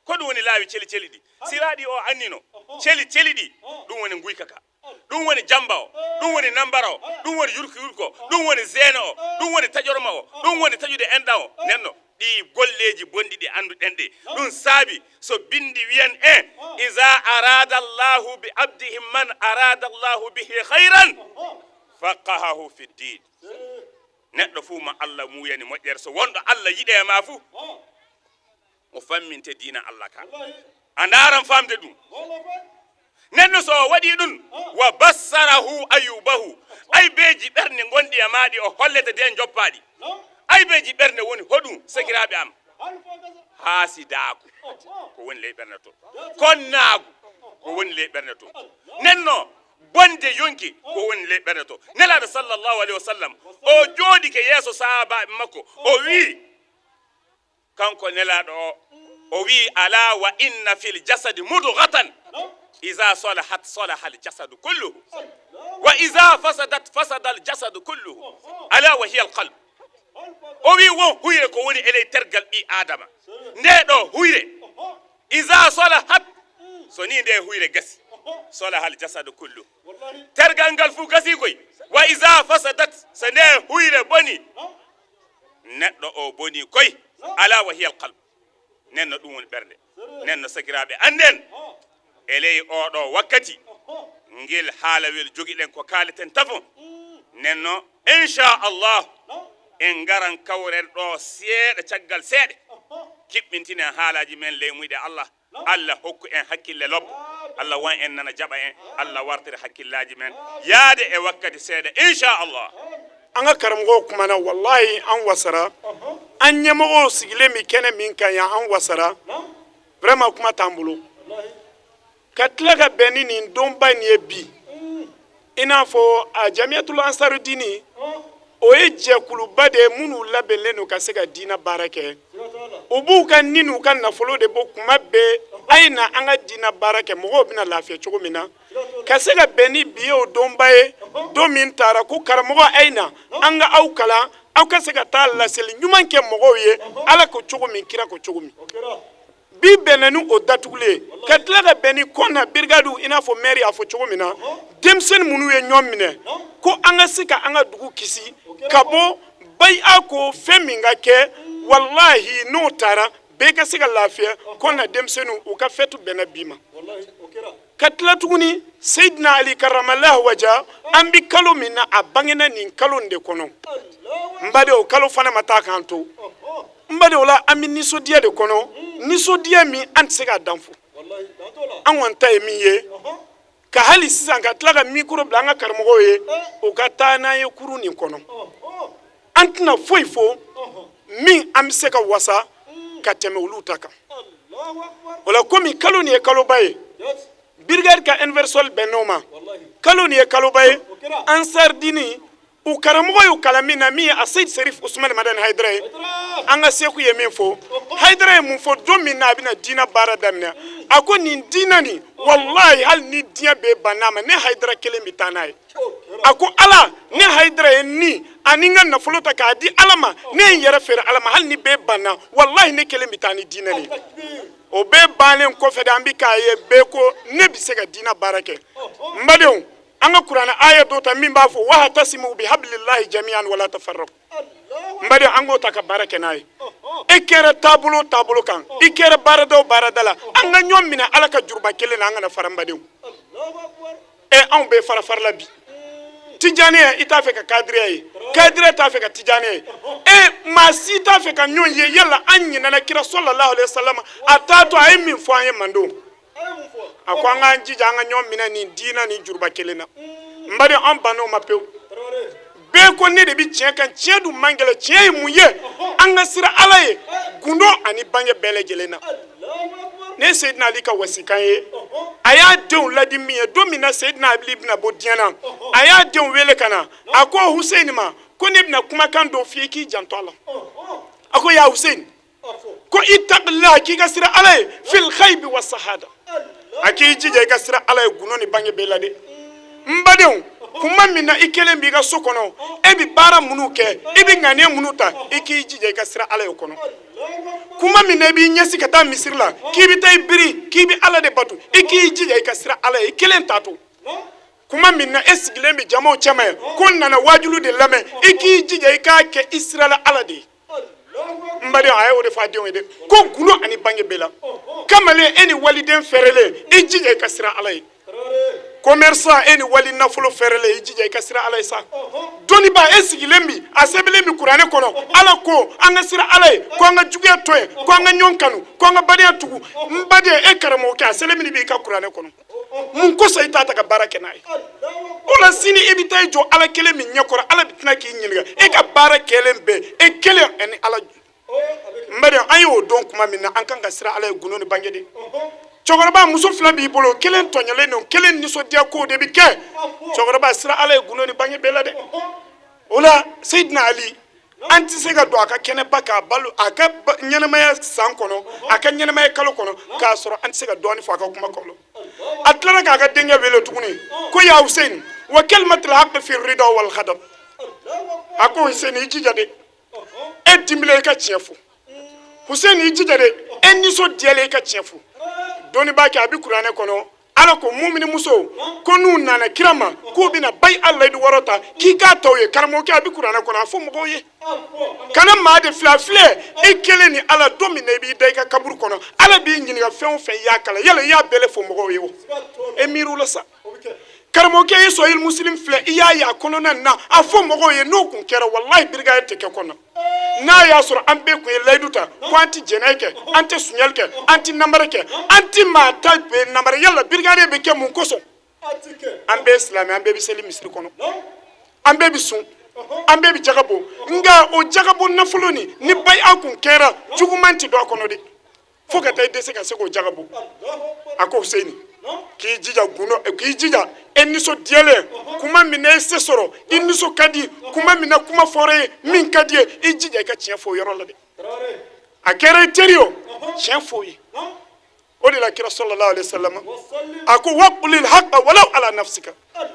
[SPEAKER 9] Ko ɗum woni laawi celi celi ɗi, siraɗi o annino celi celi ɗi. Ɗum woni guyka ka, ɗum woni jamba o, ɗum woni nambara o, ɗum woni yurko yurko, ɗum woni zeena o, ɗum woni taƴorma o, ɗum woni taƴude enɗan o. Nenno ɗi golleji bonɗi ɗi annduɗen ɗi, ɗum saabi so bindi wiyan en: "Isa arada llahu bi abdihi man arada llahu bihi hayran faqahahu fi ddin." Neɗɗo fuu mo Allah muyani moƴƴere, so wonɗo Allah yiɗe ma fuu, o famminte dina Allah ka, a ndaran famde ɗum. Nenno so o waɗi ɗum, wa bassarahu ayubahu, aybeji ɓernde gonɗi e maɗi o hollete de joppaɗi. Aybeji ɓernde woni hoɗum, sakiraɓe am? Haasidaku ko woni ley ɓernde to, konnaagu ko woni ley ɓernde to, nenno bonde yonki ko woni ley ɓernde to. Nelaɗo sallllahu alayhi wa sallam o jooɗike yeeso sahabaɓe makko, o wi kanko nelaɗo o, o wi: "Ala wa inna fil jasadi mudgatan, isa solahat solaha al jasadu kulluhu, wa isa fasadat fasada al jasadu kulluhu, ala wa hiya al qalb." O wi won huyre ko woni e ley tergal ɓi adama nde ɗo huyre, isa solahat, so ni nde huyre gasi, solaha al jasadu kulluhu, tergal ngal fuu gasi koy. Wa isa fasadat, so nde huyre boni, neɗɗo o boni koy. Ala wa hiya al qalb. Nenno ɗum woni ɓernde. Nenno sakiraɓe, anden e ley oɗo wakkati ngel haalawel jogiɗen ko kaaleten tafo. Nenno inchallah en garan kawren ɗo seeɗa, caggal seeɗa kiɓɓintinen haalaji men ley muyɗe Allah. Allah hokku en hakkille lobbo, Allah won en nana jaɓa en, Allah wartira hakkillaji men yaade e wakkati seeɗa, inchallah.
[SPEAKER 10] An ka karamɔgɔw kumana, walahi an wasara. An ɲɛmɔgɔw sigilen bi kɛnɛ min kan yan, an wasara vraiment, kuma t'an bolo. Ka tila ka bɛn ni nin donba nin ye bi, i n'a fɔ a Jamiyatul Ansarudini, o ye jɛkuluba de ye minnu labɛnlen don ka se ka diinɛ baara kɛ. U b'u ka ni n'u ka nafolo de bɔ kuma bɛɛ, a ye na an ka diinɛ baara kɛ, mɔgɔw bɛna lafiya cogo min na. Ka se ka bɛn ni bi ye, o donba ye, don min taara ko karamɔgɔ a ye na an ka aw kalan, aw ka se ka taa laseli ɲuman kɛ mɔgɔw ye, Ala ko cogo min, kira ko cogo min. Bi bɛnna ni o datugulen ye, ka tila ka bɛn ni kɔna birigadiw, i n'a fɔ maire y'a fɔ cogo min na, denmisɛnnin minnu ye ɲɔgɔn minɛ ko an ka se ka an ka dugu kisi ka bɔ bayi, a ko fɛn min ka kɛ, walahi n'o taara, bɛɛ ka se ka lafiya. Kɔna denmisɛnninw u ka fɛtu bɛnna bi ma. Ka tila tuguni, Seyidina Ali karamalahu waja, an bi kalo min na, a bangena nin kalo in de kɔnɔ. N baden, o kalo fana ma taa k'an to. N baden, o la an bɛ nisɔndiya de kɔnɔ, nisɔndiya min an tɛ se k'a dan fɔ. An kɔni ta ye min ye, ka hali sisan ka tila ka mikoro bila an ka karamɔgɔw ye, u ka taa n'an ye kurun nin kɔnɔ. An tɛna foyi fɔ min an bɛ se ka wasa ka tɛmɛ olu ta kan. O la, komi kalo nin ye kaloba ye, brigade ka anniversaire bɛn n'o ma, kalo nin ye kaloba ye, Ansardini u karamɔgɔ y'u kalan min na, min ye Aseyid Serif Usumani Madani Hayidara ye, an ka seku ye min fɔ, Hayidara ye mun fɔ don min na a bɛna diinɛ baara daminɛ? A ko nin diinɛ nin, walahi hali ni diɲɛ bɛɛ banna a ma, ne Hayidara kelen bɛ taa n'a ye. A ko Ala, ne Hayidara ye ni ani n ka nafolo ta k'a di Ala ma, ne ye n yɛrɛ feere Ala ma, hali ni bɛɛ banna, walahi ne kelen bɛ taa ni diinɛ nin ye. O bɛɛ bannen kɔfɛ de, an bɛ k'a ye bɛɛ ko ne bɛ se ka diinɛ baara kɛ. N badenw, an ka kuranɛ aya dɔ ta min b'a fɔ: "Wahatasimu bihablillahi jami'an wala tafarraqu." N badenw, an k'o ta ka baara kɛ n'a ye. E kɛra taabolo o taabolo kan, i kɛra baarada o baarada la, an ka ɲɔgɔn minɛ Ala ka juruba kelen na, an kana fara. N badenw, ɛ anw bɛɛ fara farala bi. Tijaniya, i t'a fɛ ka kadiriya ye, kadiriya t'a fɛ ka tijaniya ye, e maa si t'a fɛ ka ɲɔgɔn ye. Yala an ɲinɛna kira sallallahu alaihi wasallam a taatɔ a ye min fɔ an ye mando? A ko an k'an jija, an ka ɲɔgɔn minɛ nin diinɛ nin juruba kelen na. N baden, an bann'o ma pewu. Bɛɛ ko ne de bɛ tiɲɛ kan, tiɲɛ dun man gɛlɛn. Tiɲɛ ye mun ye? An ka siran Ala ye. gundo ani bange bɛɛ lajɛlen na. Ne Seyidina Ali ka wasikan ye, a y'a denw ladi min ye, don min na Seyidina Ali bɛna bɔ diɲɛ na, a y'a denw wele ka na, a ko Huseyini ma ko ne bɛna kumakan dɔ f'i ye, k'i janto a la. A ko ya Huseyini, ko ittaqillah, k'i ka siran Ala ye, fil ghaibi wa sahada, a k'i jija i ka siran Ala ye gundo ni bange bɛɛ la dɛ. N badenw, kuma min na i kelen b'i ka so kɔnɔ, e bɛ baara minnu kɛ, i bɛ ŋaniya minnu ta, i k'i jija i ka siran Ala ye o kɔnɔ. Kuma min na i b'i ɲɛsin ka taa misiri la, k'i bɛ taa i biri, k'i bɛ Ala de bato, i k'i jija i ka siran Ala ye, i kelen t'a to. Kuma min na e sigilen bɛ jamaw cɛma ye, ko n nana waajulu de lamɛn, i k'i jija i k'a kɛ i sirala Ala de ye. N badenw, a ye o de fɔ a denw ye dɛ, ko gundo ani bange bɛɛ la. Kamalen, e ni waliden fɛrɛlen, i jija i ka siran Ala ye. Commerçant, e ni wali nafolo fɛrɛlen, i jija i ka siran Ala ye sa. Dɔnnibaa, e sigilen bi, a sɛbɛnlen bi kuranɛ kɔnɔ, Ala ko an ka siran Ala ye, ko an ka juguya to yen, ko an ka ɲɔgɔn kanu, ko an ka badenya tugu. N baden, e karamɔgɔkɛ, a sɛbɛnlen b'i ka kuranɛ kɔnɔ, mun kosɔn i t'a ta ka baara kɛ n'a ye? O la sini i bɛ taa i jɔ Ala kelen min ɲɛkɔrɔ, Ala bɛ tila k'i ɲininka e ka baara kɛlen bɛɛ, e kelen ani Ala. N baden, an y'o dɔn kuma min na, an kan ka siran Ala ye gundo ni bange de. Cɛkɔrɔba, muso fila b'i bolo, kelen tɔɲɔlen don, kelen nisɔndiya kow de bɛ kɛ. Cɛkɔrɔba, siran Ala ye gundo ni bange bɛɛ la dɛ. O la Seyidina Ali, an tɛ se ka don a ka kɛnɛba k'a balo a ka ɲɛnamaya san kɔnɔ, a ka ɲɛnamaya kalo kɔnɔ, k'a sɔrɔ an tɛ se ka dɔɔnin fɔ a ka kuma kɔnɔ. A tilara k'a ka denkɛ wele tuguni ko ya Hussein, wa kalimatul haqqi fi rida wal ghadab. A ko Hussein, i jija dɛ, e dimilen i ka tiɲɛ fɔ. Hussein, i jija dɛ, e nisɔndiyalen i ka tiɲɛ fɔ. Dɔnnibaa kɛ, a bɛ kuranɛ kɔnɔ, Ala ko mumini musow ko n'u nana kira ma k'u bɛna bayi a layidu wɔrɔ ta, k'i k'a ta u ye. Karamɔgɔkɛ, a bɛ kuranɛ kɔnɔ, a fɔ mɔgɔw ye, kana maa de filɛ filɛ i kelen ni Ala. Don min na i b'i da i ka kaburu kɔnɔ, Ala b'i ɲininka fɛn o fɛn i y'a kalan, yala i y'a bɛɛ fɔ mɔgɔw ye wa? E miiri o la sa. Karamɔgɔkɛ ye Sahih Muslim filɛ, i y'a ye a kɔnɔna na, a fɔ mɔgɔw ye, n'o kun kɛra, walahi brigade tɛ kɛ kɔnɔ. N'a y'a sɔrɔ an bɛɛ kun ye layidu ta ko an tɛ jɛnɛ kɛ, an tɛ sunyali kɛ, an tɛ namara kɛ, an tɛ maa ta bɛɛ namara, yala brigade bɛ kɛ mun kosɔn? An bɛɛ silamɛ, an bɛɛ bɛ seli misiri kɔnɔ, an bɛɛ bɛ sun, an bɛɛ bɛ jaga bɔ. Nka o jagabɔ nafolo nin, ni bayi kun kɛra, juguman tɛ don a kɔnɔ dɛ, fo ka taa i dɛsɛ ka se k'o jaga bɔ. A ko Huseyini, k'i jija gundo, k'i jija e nisɔndiyalen kuma min na, e se sɔrɔ, i nisɔn ka di kuma min na, kuma fɔra ye min ka di ye, i jija i ka tiɲɛ fɔ o yɔrɔ la dɛ. A kɛra i teri o, tiɲɛ fɔ o ye. O de la kira sallallahu alaihi wasallam a ko wa qulil haqqa walaw ala nafsika,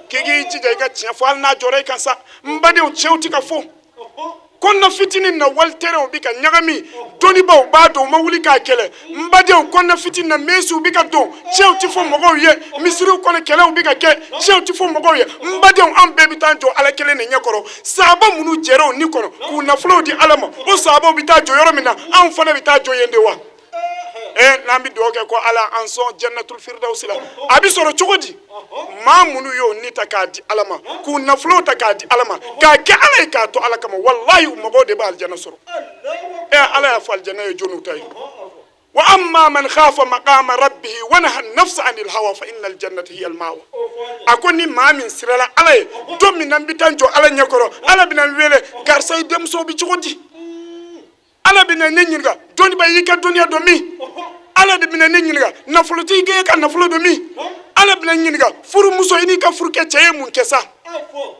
[SPEAKER 10] k'i k'i jija i ka tiɲɛ fɔ hali n'a jɔra i kan sa. N badenw, tiɲɛw tɛ ka fɔ kɔnɔna fitinin na, wali terrainw bɛ ka ɲagami, dɔnnibaaw b'a dɔn, u ma wuli k'a kɛlɛ. N badenw, kɔnɔna fitinin na, mɛsiw bɛ ka don, tiɲɛw tɛ fɔ mɔgɔw ye. Misiriw kɔnɔ, kɛlɛw bɛ ka kɛ, tiɲɛw tɛ fɔ mɔgɔw ye. N badenw, an bɛɛ bɛ taa jɔ Ala kelen de ɲɛkɔrɔ. Sahaba minnu jɛra u ni kɔnɔ k'u nafolow di Ala ma, o sahabaw bɛ taa jɔ yɔrɔ min na, anw fana bɛ taa jɔ yen de wa? N'an bɛ dugawu kɛ ko Ala an sɔn jannatul firdausi la, a bɛ sɔrɔ cogo di? Maa minnu y'o ni ta k'a di Ala ma, k'u nafolo ta k'a di Ala ma, k'a kɛ Ala ye, k'a to Ala kama, walahi mɔgɔw de bɛ alijana sɔrɔ. Ala y'a fɔ alijana ye jɔnniw ta ye? Wa amma man khafa maqama rabbihi wa naha nafsa anil hawa fa innal jannata hiya al mawa. A ko ni maa min sirala Ala ye, don min na n bɛ taa n jɔ Ala ɲɛkɔrɔ, Ala bɛna n wele, karisa, i denmuso bɛ cogo di? Ala bɛna ne ɲininka, dɔnniba, y'i ka dɔnniya don min? Ala de bɛna ne ɲininka, nafolotigi, k'e ka nafolo don min? Ala bɛna n ɲininka, furumuso, i n'i ka furukɛ cɛ ye mun kɛ sa?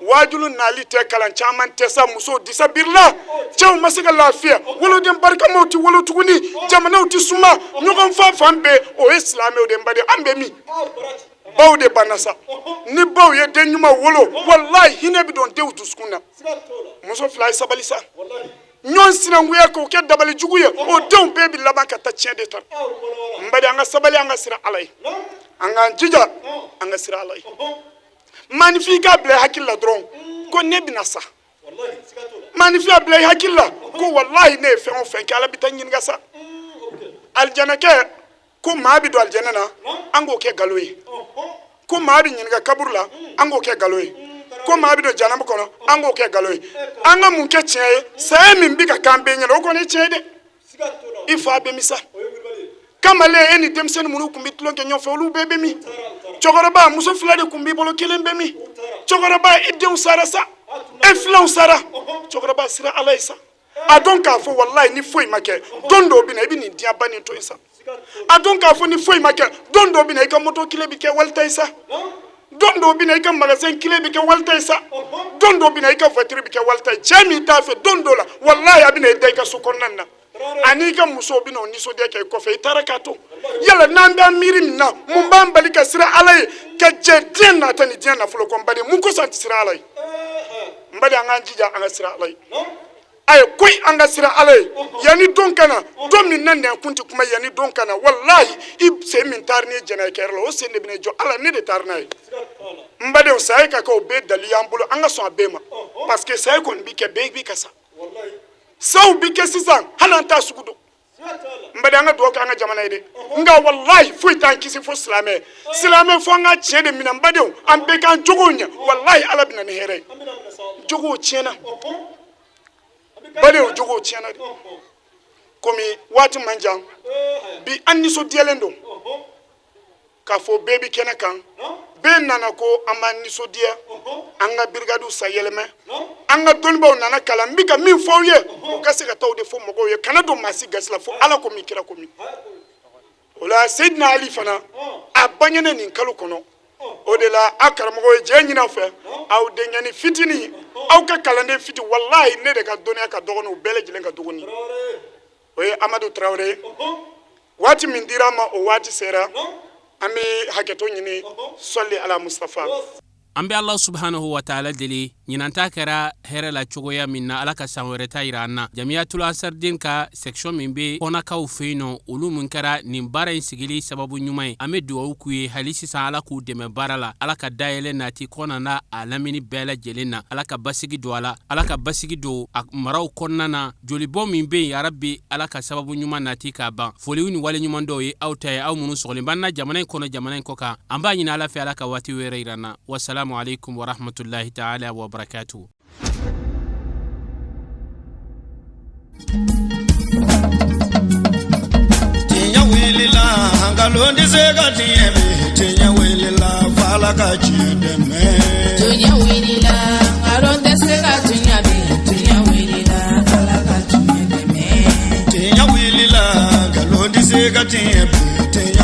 [SPEAKER 10] Waajulu nali tɛ, kalan caman tɛ sa, musow disa birila, cɛw ma se ka lafiya, woloden barikamaw tɛ wolo tuguni, jamanaw tɛ suma, ɲɔgɔn fa fan bɛɛ. O ye silamɛw de, n baden, an bɛ min? Baw de banna sa. Ni baw ye den ɲuman wolo, walahi hinɛ bɛ don denw dusukun na. Muso fila ye sabali sa, ɲɔgɔn sinankunya k'o kɛ dabali jugu ye, o denw bɛɛ bɛ laban ka taa tiɲɛ de ta. N baden, an ka sabali, an ka siran Ala ye, an k'an jija an ka siran Ala ye. Maanifin k'a bila i hakili la dɔrɔn ko ne bɛna sa. Maanifin y'a bila i hakili la ko walahi ne ye fɛn o fɛn kɛ, Ala bɛ taa n ɲininka sa. Alijanakɛ ko maa bɛ don alijana na, an k'o kɛ nkalon ye. Ko maa bɛ ɲininka kaburu la, an k'o kɛ nkalon ye. Ko maa bɛ don jahanama kɔnɔ, an k'o kɛ nkalon ye. An ka mun kɛ tiɲɛ ye? Saya min bɛ ka k'an bɛɛ ɲɛna, o kɔni ye tiɲɛ ye dɛ. I fa bɛ min sa? Kamalen, e ni denmisɛnnin minnu tun bɛ tulon kɛ ɲɔgɔn fɛ, olu bɛɛ bɛ min? Cɛkɔrɔba, muso fila de tun b'i bolo, kelen bɛ min? Cɛkɔrɔba, i denw sara sa, e filanw sara. Cɛkɔrɔba, siran Ala ye sa. A dɔn k'a fɔ walayi ni foyi ma kɛ, don dɔw bɛ na i bɛ nin diɲɛba nin to yen sa. A dɔn k'a fɔ ni foyi ma kɛ, don dɔw bɛ na i ka moto kile bɛ kɛ walita ye sa. Don dɔw bɛ na i ka magasin kile bɛ kɛ walita ye sa. Don dɔw bɛ na i ka voiture bɛ kɛ walita ye. Cɛ min t'a fɛ, don dɔw la walayi a bɛ na i da i ka so kɔnɔna na, ani i ka musow bɛ na o nisɔndiya kɛ i kɔfɛ, i taara k'a to. Yala n'an b'an miiri nin na, mun b'an bali ka siran Ala ye, ka jɛ diɲɛ nata ni diɲɛ nafolo kɔ? N baden, mun kosɔn an tɛ siran Ala ye? N baden, an k'an jija an ka siran Ala ye. A ye koyi, an ka siran Ala ye yanni don ka na, don min na nɛnkun tɛ kuma. Yanni don ka na, walahi i sen min taara n'i ye jɛnɛya kɛyɔrɔ la, o sen de bɛna jɔ Ala ne de taara n'a ye. N badenw, saya ka kɛ o bɛɛ dali y'an bolo, an ka sɔn a bɛɛ ma, parce que saya kɔni bi kɛ, bɛɛ bi ka sa. Saw bi kɛ sisan, hali an t'a sugu dɔn. N baden, an ka dugawu kɛ an ka jamana ye dɛ. Nka walahi foyi t'an kisi fo silamɛ. Silamɛ, fo an ka tiɲɛ de minɛ. N badenw, an bɛɛ k'an jogow ɲɛ, walahi Ala bɛ na ni hɛrɛ ye. Jogow tiɲɛna, badenw, jogow tiɲɛna de. Komi waati man jan, bi an nisɔndiyalen don k'a fɔ bɛɛ bi kɛnɛ kan, bɛɛ nana ko an b'an nisɔndiya, an ka birigadiw sayɛlɛmɛ, an ka dɔnnibaw nana kalan. N bɛ ka min fɔ aw ye, u ka se ka taa o de fɔ mɔgɔw ye, kana don maa si gasi la fo Ala ko min, kira ko min. O la Seyidina Ali fana a bangenen nin kalo kɔnɔ. O de la a karamɔgɔ ye jɛ ɲini aw fɛ, aw denkɛni fitinin, aw ka kalanden fitinin, walahi ne de ka dɔnniya ka dɔgɔnin u bɛɛ lajɛlen ka dɔgɔnin, o ye Amadu Tarawele ye. Waati min dira an ma, o waati sera, an bɛ hakɛto ɲini. Sɔli ala Mustafa.
[SPEAKER 3] An bɛ Ala subhanahu wa taala deli, ɲinan ta kɛra hɛrɛ la cogoya min na, Ala ka san wɛrɛ ta yira an na. Jamiyatul Ansardin ka section min bɛ Kɔnakaw fɛ yen nɔ, olu min kɛra nin baara in sigili sababu ɲuman ye, an bɛ dugawu k'u ye hali sisan, Ala k'u dɛmɛ baara la, Ala ka dayɛlɛ nati Kɔna n'a a lamini bɛɛ lajɛlen na, Ala ka basigi don a la, Ala ka basigi don a maraw kɔnɔna na. Jolibɔn min bɛ yen, yarabi Ala ka sababu ɲuman nati k'a ban. Foliw ni waleɲumandɔnw ye aw ta ye, aw minnu sɔgɔlen b'an na jamana in kɔnɔ, jamana in kɔkan. An b'a ɲini Ala fɛ, Ala ka waati wɛrɛ yira an na. Wasalamu aleykum warahmatulahi taala wabarakatuhu.
[SPEAKER 1] Tiɲɛ wulila, nkalon tɛ se ka tiɲɛ bi. Tiɲɛ wulila, f'Ala ka tiɲɛ dɛmɛ.
[SPEAKER 2] Tiɲɛ wulila, nkalon tɛ se ka tiɲɛ bi. Tiɲɛ wulila, Ala ka tiɲɛ dɛmɛ.
[SPEAKER 1] Tiɲɛ wulila, nkalon tɛ se ka tiɲɛ bi. Tiɲɛ